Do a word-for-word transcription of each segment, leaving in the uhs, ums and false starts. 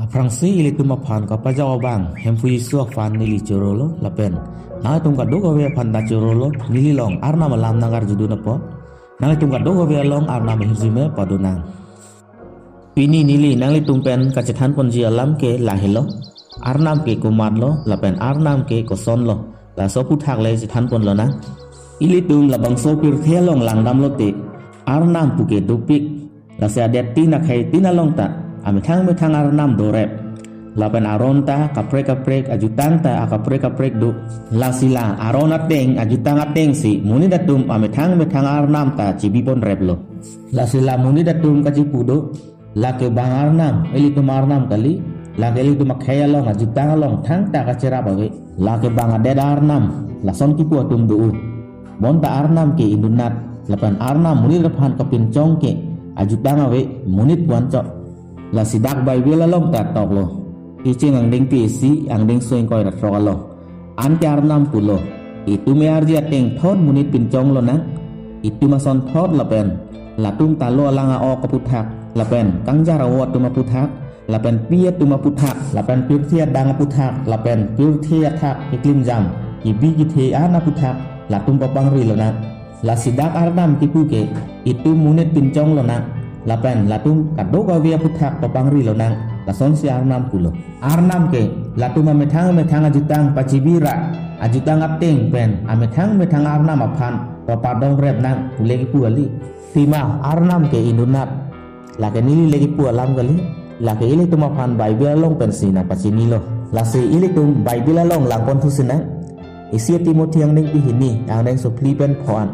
Aphrangsi ilitum aphan kapajok abang Hemphu Jisu aphan neli chorolo lapen nanglitum kadokave aphan ta chorolo, neli along Arnam alam nangkarjudun apot. Nanglitum kadokave along Arnam ahirjume padonang. Pini neli nanglitum pen kachethanponji alam ke lahelo. Arnam ke komatlo lapen Arnam ke kosonlo, laso aphuthak le chethanponlonang. Ilitum labangso pirthe along langdamlote Arnam puke dopik. Lasi adet tin akhei tin along ta amethang methang arnam dorep. Lapen aron ta kaprek kaprek, ajutang ta akaprek kaprek do. Lasi la aron ateng, ajutang atengsi monit atum amethang methang arnam ta chibiponreplo. Lasi la monit atum kachipu do, lake bang arnam, ilitum arnam kali, lake ilitum akhei along, ajutang along thangta kacherap ave. Lake bang adet arnam, lason kipu atum do-o. Bonta Arnam ke indunat, lapen Arnam monit aphan kapinchong ke ajutang ave, monit pu anchot. Lasi dak Bible along ta toklo. Kecheng angdengpi isi, angdengso ingkoi ra throk along. Anke Arnam pulo, itum e-arje ateng thot monit pinchonglonang. Itum asonthot lapen latum talo alang a-ok aphuthak, lapen kangjar avo atum aphuthak, lapen pi atum aphuthak, lapen pirthe adang aphuthak, lapen pirthe athak keklimjam, kebi kethe an aphuthak, latum papangrilonang. Lasi dak Arnam kipu ke itum monit pinchonglonang, lapen latum kadokave aphuthak papangrilonang, lasonsi Arnam pulo. Arnam ke latum amethang amethang ajutang pachibi ra, ajutang ateng pen amethang amethang arnam aphan papadongrepnang pule kipu kali. Pima Arnam ke indunat, lake neli le kipu alam kali, lake ilitum aphan Bible along pensi nangpachinilo. Lasi ilitum Bible along langponthusinang. Isi Timothy angdengpi hini, angdengso phli pen pho an.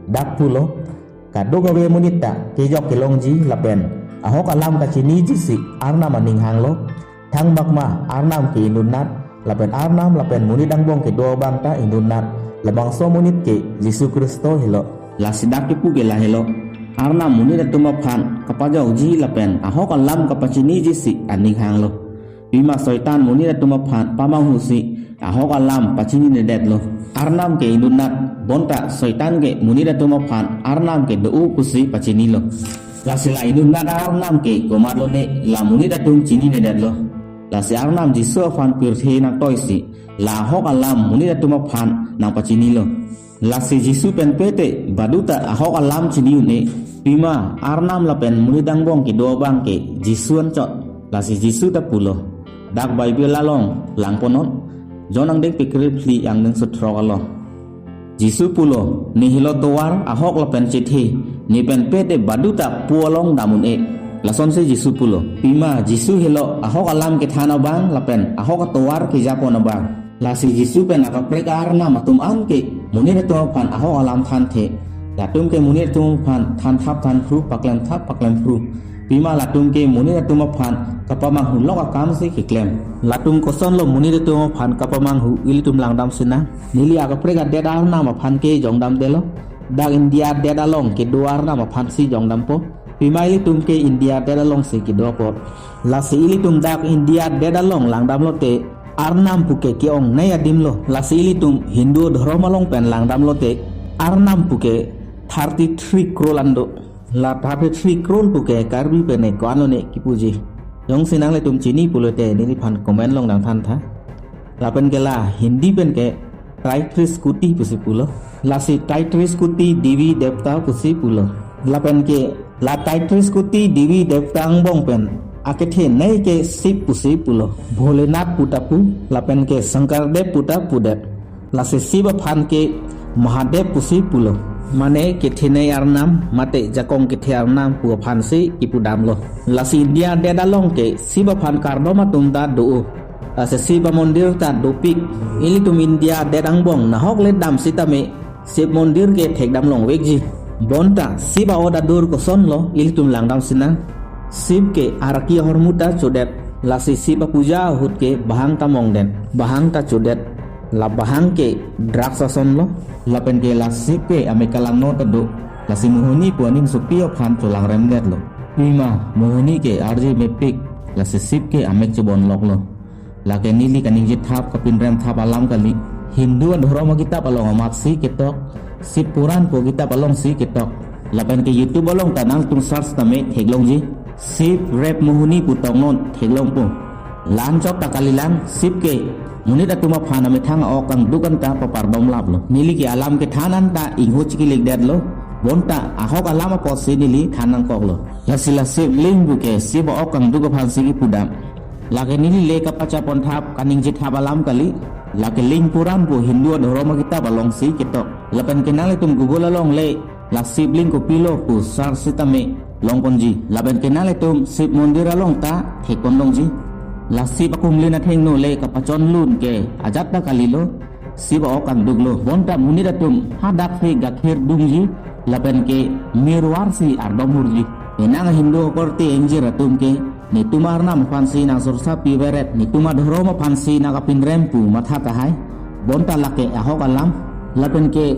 Dak pulo, kadokave monit ta kejok kelongji lapen ahok alam kachinijisi Arnam aning hanglo. Thangbak ma Arnam ke indunat, lapen Arnam lapen monit angbong kedo abang ta indunat. Labangso monit ke Jisu Khristo helo. Lasi dak kipu ke lahelo. Arnam monit atum aphan kapajokji lapen ahok alam kapachinijisi aning hanglo. Pima Soitan monit atum aphan pamanghusi ahok alam pachininedetlo. Arnam ke indunat, bonta Soitan ke monit atum aphan Arnam ke do-o pusi pachinilo. Lasi la indunat Arnam ke komatlone la monit atum chininedetlo. Lasi Arnam Jisu aphan pirthe nangtoisi la ahok alam monit atum aphan nangpachinilo. Lasi Jisu pen pete baduta ahok alam chini un-e. Pima Arnam lapen monit angbong kedo abang ke Jisu anchot. Lasi Jisu ta pulo. Dak Bible along langponnon. John angdengpi krephli, angdengso throk along. Jisu pulo, ne helo tovar, ahok lapen chethe, ne pen pete baduta pu along dam un-e. Lasonsi Jisu pulo. Pima Jisu helo ahok alam kethan abang lapen ahok atovar kejapon abang. Lasi Jisu pen akaprek arnam atum an ke monit atum aphan ahok alam thanthe. Latum ke monit atum aphan thanthap thanphru, paklemthap paklemphru. Pima latum ke monit atum aphan kapamanghu lok akamsi keklem. Latum kosonlo monit atum aphan kapamanghu, ilitum langdamsinang. Neli akaprek adet arnam aphan ke jongdamdelo. Dak India adet along kedo arnam aphansi jongdampo. Pima ilitum ke India adet alongsi kedo apot. Lasi ilitum dak India adet along langdamlote Arnam puke ke-ongnei adimlo. Lasi ilitum Hindu dhorom along pen langdamlote Arnam puke thirty-three crore an do. La thirty-three crore puke Karbi pen ne ko-an lone kipuji. Jongsi nanglitum chini pulote neliphan comment along nangthantha. Lapen ke la Hindi pen ke taitrish kuti pusi pulo. Lasi taitrish kuti Devi Devta pusi pulo. Lapen ke la taitrish kuti Devi Devta angbong pen akethenei ke Shiv pusi pulo. Bholenath puta pu, lapen ke Shankardev puta pudet. Lasi Shiv aphan ke Mahadev pusi pulo. Mane kethenei arnam, mate jakong kethe arnam pu aphansi kipudamlo. Lasi India adet along ke Shiv aphan kardom atum ta do-o. Lasi Shiv amondir ta dopik. Ilitum India adet angbong nahok le dam sitame Shiv mondir ke thekdam longvekji. Bonta Shiv a-ot adur kosonlo ilitum langdamsinang. Shiv ke araki ahormu ta chodet. Lasi Shiv apuja ahut ke bahang ta mongdet. Bahang ta chodet. La bahang ke drugs asonlo. Lapen ke la Shiv ke amek kalangno ta do. Lasi Mohini pu aning sopi aphan cholangremdetlo. Pima Mohini ke arje mepik. Lasi Shiv ke amek chebonloklo. Lake neli kaningjethap kapinremthap alam kali. Hindu adhorom akitap along amatsi ketok. Shiv Puran pu akitap alongsi ketok. Lapen ke YouTube along ta nangtum search tame theklongji. Shiv Rap Mohini pu toknon theklongpo. La-an chot ta kalilang, sip ke monit atum aphan amethang a-ok angduk anta papardom laplo. Neli ke alam kethan anta ingho chikilik detlo. Bonta ahok alam apotsi neli than nangkoklo. Lasi la sip ling pu ke sip a-ok angduk aphansi kipudam. Lake neli le kapachapon thap kaningje thap alam kali. Lake ling puran pu Hindu adhorom akitap alongsi ketok. Lapen ke nanglitum Google along le la sip ling kopilo pu search sitame longponji. Lapen ke nanglitum Shiv Mandir along ta thekpon longji. La sip akumlin athengno le kapachon lun ke ajat ta kalilo. Sip a-ok angduklo. Bonta monit atum hadak si gakhir dungji. Lapen ke mir varsi ardom hurji. Penang Hindu korte ingjir atum ke netum arnam aphansi nangsursa piveret, netum adhorom aphansi nangkapinrem pu matha tahai. Bonta lake ahok alam. Lapen ke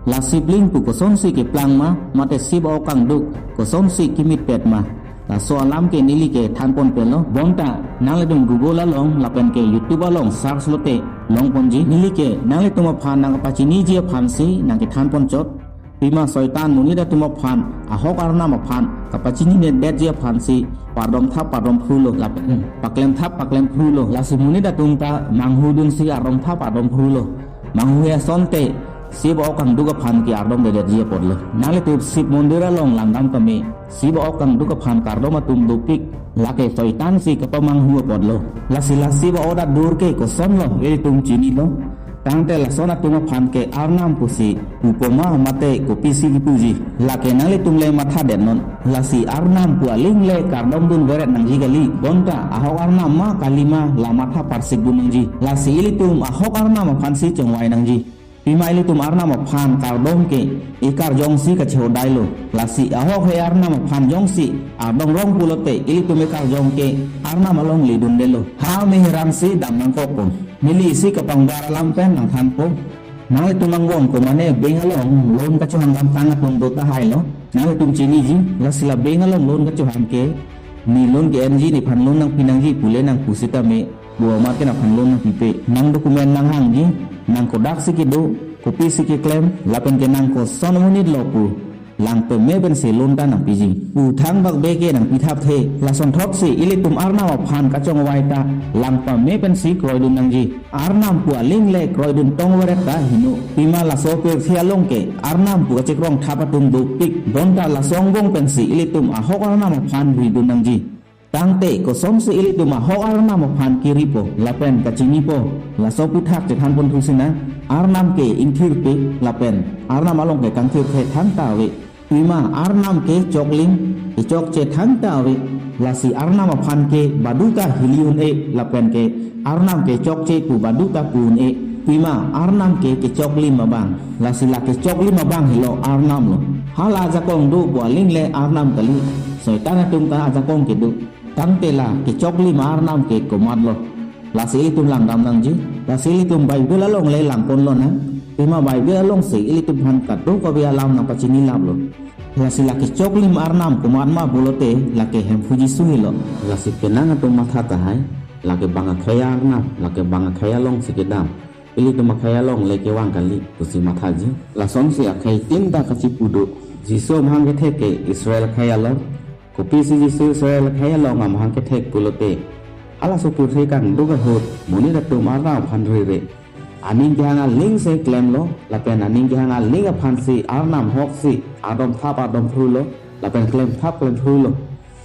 la sip ling pu kosonsi keplang ma, mate sip a-ok angduk kosonsi kemitpet ma, laso alam ke neli kethanpon pelo. Bonta nanglitum Google along lapen ke YouTube along search lote longponji. Neli ke nanglitum aphan nangkapachiniji aphansi nangkethanpon chot. Pima soitan monit atum aphan, ahok arnam aphan kapachininet detji aphansi pardom thap pardom phrulo, lapen paklem thap paklem phrulo. Lasi monit atum ta manghudunsi ardom thap ardom phrulo. Manghu asonte sip a-ok angduk aphan ke ardom dedetji apotlo. Nanglitum Shiv Mandir along langdam keme, sip a-ok angduk aphan kardom atum dopik, lake soitan si kapamanghu apotlo. Lasi la sip a-ok adur ke kosonlo, ilitum chinilo. Tangte lason atum aphan ke arnam pusi pupo ma mate kopisi kipuji, lake nanglitum le matha detnon. Lasi arnam pu aling le kardom dun veret nangji kali. Bonta ahok arnam ma kali ma la matha parsik dun nangji. Lasi ilitum ahok arnam aphansi chongvai nangji. Pima ilitum arnam aphan kardom ke ekarjongsi kachehodailo. Lasi ahok he arnam aphan jongsi ardom rong pulote ilitum ekarjong ke arnam along ledundelo. Ha me heransi dam nangkokpo. Neli isi kapangbar alam pen nangthanpo. Nanglitum angbong komane bank along loan kachohang damtang atum do tahailo. Nanglitum chiniji, lasi la bank along loan kachohang ke, ne loan ke-enji, nephan loan nangpi nangji pule nangpu sitame, bo amat ke nangphan loan nangpipe. Nang document nanghangji, nang kodaksi kedo, kopisi keklem, lapen ke nang koson amonit lo pu lang peme pensi loan ta nangpiji pu thangbak be ke nangpi thapthe. Lasonthotsi ilitum arnam aphan kachongvai ta lang pame pensi kroidun nangji. Arnam pu aling le kroidun tong veret ta heno. Pima laso pirthe along ke arnam pu kachekrong thap atum dopik. Bonta laso angbong pensi ilitum ahok arnam aphan ridun nangji. Tangte kosonsi ilitum ahok arnam aphan kiripo lapen kachinipo, laso aphuthak chethanpon thusina. Arnam ke ingthirpik lapen arnam along ke kangthirthe thangta ave. Pima arnam ke choklim, kechokche thangta ave. Lasi arnam aphan ke baduta hili un-e lapen ke arnam ke chokche pu baduta pu un-e. Pima arnam ke kechoklim abang. Lasi la kechoklim abang helo arnam lo. Hala ajakong do pu aling le arnam kali. Soitan atum ta ajakong kedo. Tangte la kechoklim arnam ke komatlo. Lasi ilitum langdam nangji. Lasi ilitum Bible along le langponlonang. Pima Bible alongsi ilitum aphan kadokave alam nangpachini laplo. Lasi la kechoklim arnam komat ma pulote lake Hemphu Jisu helo. Lasi penang atum matha tahai, lake bang akhei arnam, lake bang akhei alongsi kedam. Ilitum akhei along le kevang kali pusi mathaji. Lasonsi akhei tinta kachipu do. Jisu amahang kethek ke Israel akhei along. Kopisi Jisu Israel akhei along amahang kethek pulote, halaso pirthe kangduk ahut monit atum arnam aphan rire. Aning kehang aling si klemlo, lapen aning kehang aling aphansi arnam ahoksi ardom thap ardom phrulo, lapen klem thap klem phrulo.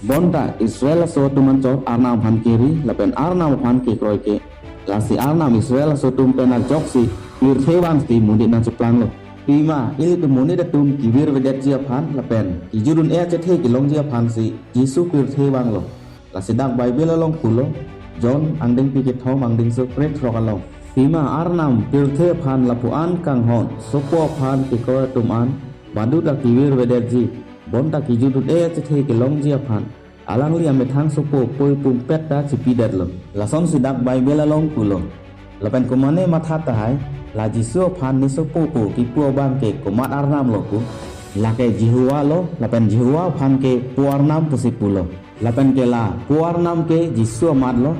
Bonta Israel aso atum anchot arnam aphan keri, lapen arnam aphan kekroi ke. Lasi arnam Israel aso atum pen ajoksi pirthe vangsi monit nangcheplanglo. Pima ilitum monit atum kevirvedetji aphan lapen kejut un-e achethe kelongji aphansi Jisu pirthe vanglo. Lasi dak Bible along pulo, John angdengpi kethom angdengso krethrok along. Pima arnam pirthe aphan lapu-an kanghon, sopo aphan kekroi atum an, baduta kevirvedetji, bonta kejut un-e achethe kelongji aphan alangli amethang sopo poi pumpet ta chipidetlo. Lasonsi dak Bible along pulo. Lapen komane matha tahai, la Jisu aphan ne sopo po kipu abang ke komat arnam lo pu. Lake Jehovah lo, lapen Jehovah aphan ke po arnam pusi pulo. Lapen ke la po arnam ke Jisu amat lo.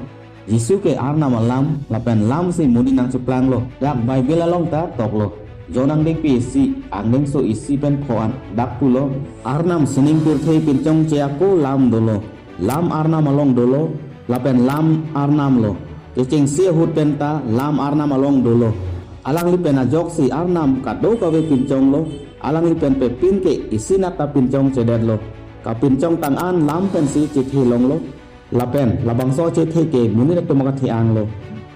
Jisu ke arnam alam, lapen lamsi monit nangcheplanglo. Dak Bible along ta toklo. John angdengpi isi, angdengso isi pen pho an dak pulo. Arnam sining pirthe pinchongche ako lam dolo. Lam arnam along dolo. lapen lam arnam lo. Kechengsi ahut penta lam arnam along dolo. Alangli pen ajoksi arnam kadokave pinchong lo. Alangli pen pepin ke isi nat ta pinchong chedet lo. Kapinchong tang an lam pensi chethe longlo. Lapen labangso chethe ke monit atum akathe-ang lo.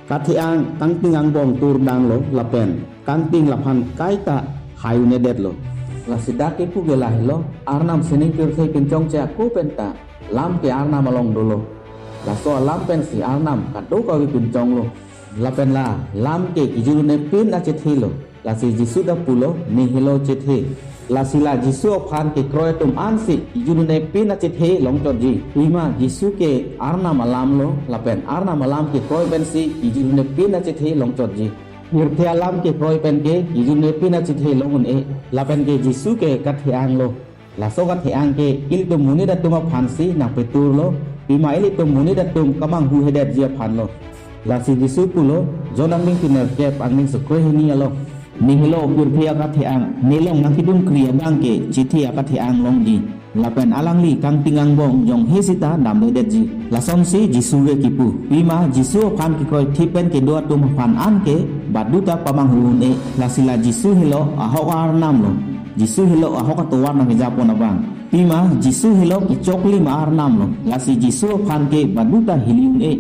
Kathe-ang kangting angbong tur dang lo, lapen kangting laphan kaita hai un-edet lo. Lasi dak kepu ke lahelo, arnam sining pirthe pinchongche ako penta lam ke arnam along dolo. Laso alam pensi arnam kadokave pinchong lo. Lapen la lam ke kejut un-e pin achethe lo. Lasi Jisu ta pulo, "Ne helo chethe." Lasi la Jisu aphan kekroi atum ansi kejut un-e pin achethe longchotji. Pima Jisu ke arnam alam lo, lapen arnam alam kekroi pensi kejut un-e pin achethe longchotji. Pirthe alam kekroi pen ke kejut un-e pin achethe long un-e, lapen ke Jisu ke kathe-ang lo. Laso kathe-ang ke ilitum monit atum aphansi nangpetur lo. Pima ilitum monit atum kemanghu hedetji aphan lo. Lasi Jisu pulo, John angdengpi nerkep angdengso krehini along, "Ne helo pirthe akathe-ang, nelong nangkedun kri abang ke chethe akathe-ang longji." Lapen alangli kangting angbong jonghe sita damdedetji. Lasonsi Jisu ke kipu. Pima Jisu aphan kekroithip pen kedo atum aphan an ke baduta pamanghu un-e. Lasi la Jisu helo ahok arnam lo. Jisu helo ahok atovar nangkejapon abang. Pima Jisu helo kechoklim arnam lo. Lasi Jisu aphan ke baduta hili un-e.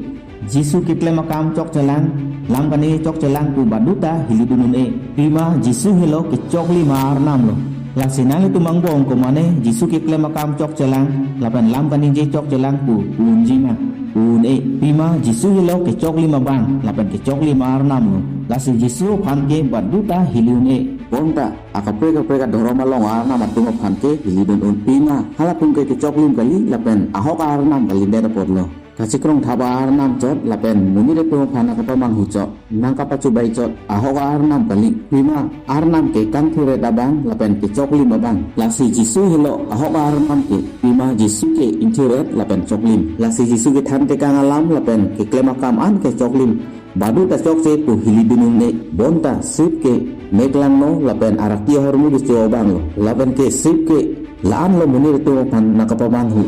Jisu keklem akam chokchelang, lam kaningje chokchelang pu baduta hilidun un-e. Pima Jisu helo kechoklim arnam lo. Lasi nanglitum angbong komane Jisu keklem akam chokchelang, lapen lam kaningje chokchelang pu pu unji ma? Pu un-e. Pima Jisu helo kechoklim abang, lapen kechoklim arnam lo. Lasi Jisu aphan ke baduta hili un-e. Bonta akaprek kaprek adhorom along arnam atum aphan ke hilidun un. Pima halatum ke kechoklim kali, lapen ahok arnam kalidet apotlo. Kachekrong thap arnam chot, lapen monit atum aphan nangkapamanghu chot, nangkapachobei chot ahok arnam kali. Pima arnam ke kangthir-et abang, lapen kechoklim abang. Lasi Jisu helo ahok arnam ke. Pima Jisu ke ingthir-et lapen choklim. Lasi Jisu kethan tekang alam lapen keklem akam an ke choklim, baduta chokche pu hilidun un-e. Bonta sip ke meklangno lapen araki ahormu kecho abang lo. Lapen ke sip ke la-an lo monit atum aphan nangkapamanghu.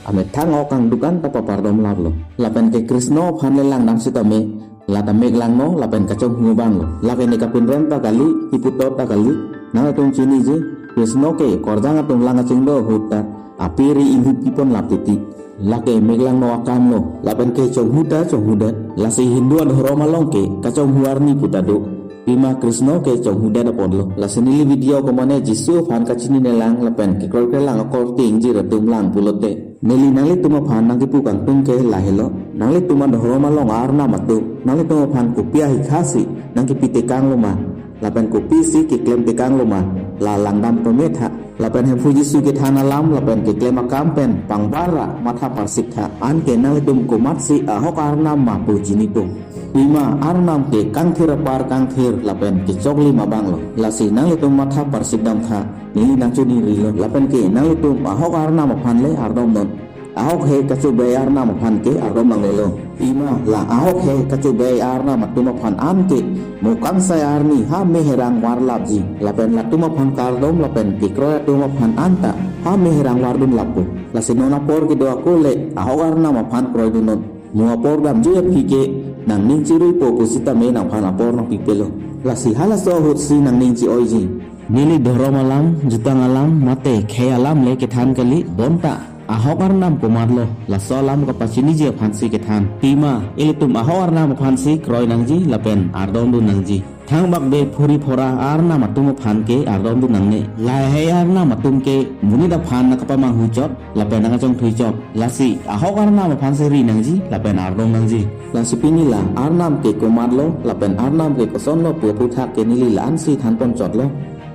Amethang ok angduk an ta papardom laplo. Lapen ke Krishno aphan le langdam sitame, la ta meklangno lapen kachonghu abang lo. Lake ne kapinrem ta kali, kiputot ta kali. Nangtum chiniji, Krishno ke korjang atum lang kachingdo ahut ta ape ri inghuk kipon lap titi. Lake meklangno akam lo, lapen ke chonghu ta chonghudet. Lasi Hindu adhorom along ke kachonghu arni pu ta do. Pima Krishno ke chonghudet apotlo. Lasi neli video komane Jisu aphan kachinine lang lapen kekroikre lang akorte ingjir atum lang pulote, neli nanglitum aphan nangkipu kangtung ke lahelo. Nanglitum adhorom along arnam atum, nanglitum aphan kopi ahikha si nangkipi tekang lo ma, lapen kopisi keklem tekang lo ma, la langdam pame tha. Lapen Hemphu Jisu kethan alam lapen keklem akam pen pangbar ra matha parsik tha. Anke nanglitum komatsi ahok arnam ma pu chinipo. Pima arnam ke kangthir apar kangthir lapen kechoklim abang lo. Lasi nanglitum matha parsik dam tha, neli nangchonirilo. Lapen ke nanglitum ahok arnam aphan le ardomnon. Ahok he kachobei arnam aphan ke ardom nangnelo. Pima la ahok he kachobei arnam atum aphan an ke mo kangsai arni ha meherang varlapji. Lapen latum aphan kardom lapen kekroi atum aphan an ta ha meherang vardun lappo. Lasi non apor kedo ako le ahok arnam aphan kroidunnon. Mo apor damjui aphi ke nangning chiruipo pusitame nangphan apor nangpipelo. Lasi halaso ahutsi nangning chi-oiji. Neli dhorom alam, jutang alam, mate khei alam le kethan kali, bonta ahok arnam komatlo, laso alam kapachiniji aphansi kethan. Pima ilitum ahok arnam aphansi kroi nangji lapen ardomdun nangji. Thangbak de phuri phora arnam atum aphan ke ardomdun nangne. Lahei arnam atum ke monit aphan nangkapamanghu chot lapen nangkachongthui chot. Lasi ahok arnam aphansi ri nangji lapen ardom nangji. Lasi pini la arnam ke komatlo lapen arnam ke kosonlo pu aphuthak ke neli la-ansi thanpon chotlo.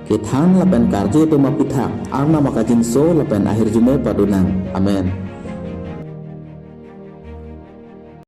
Kethan lapen karju atum aphuthak arnam akajinso lapen ahirjume padonang. Amen.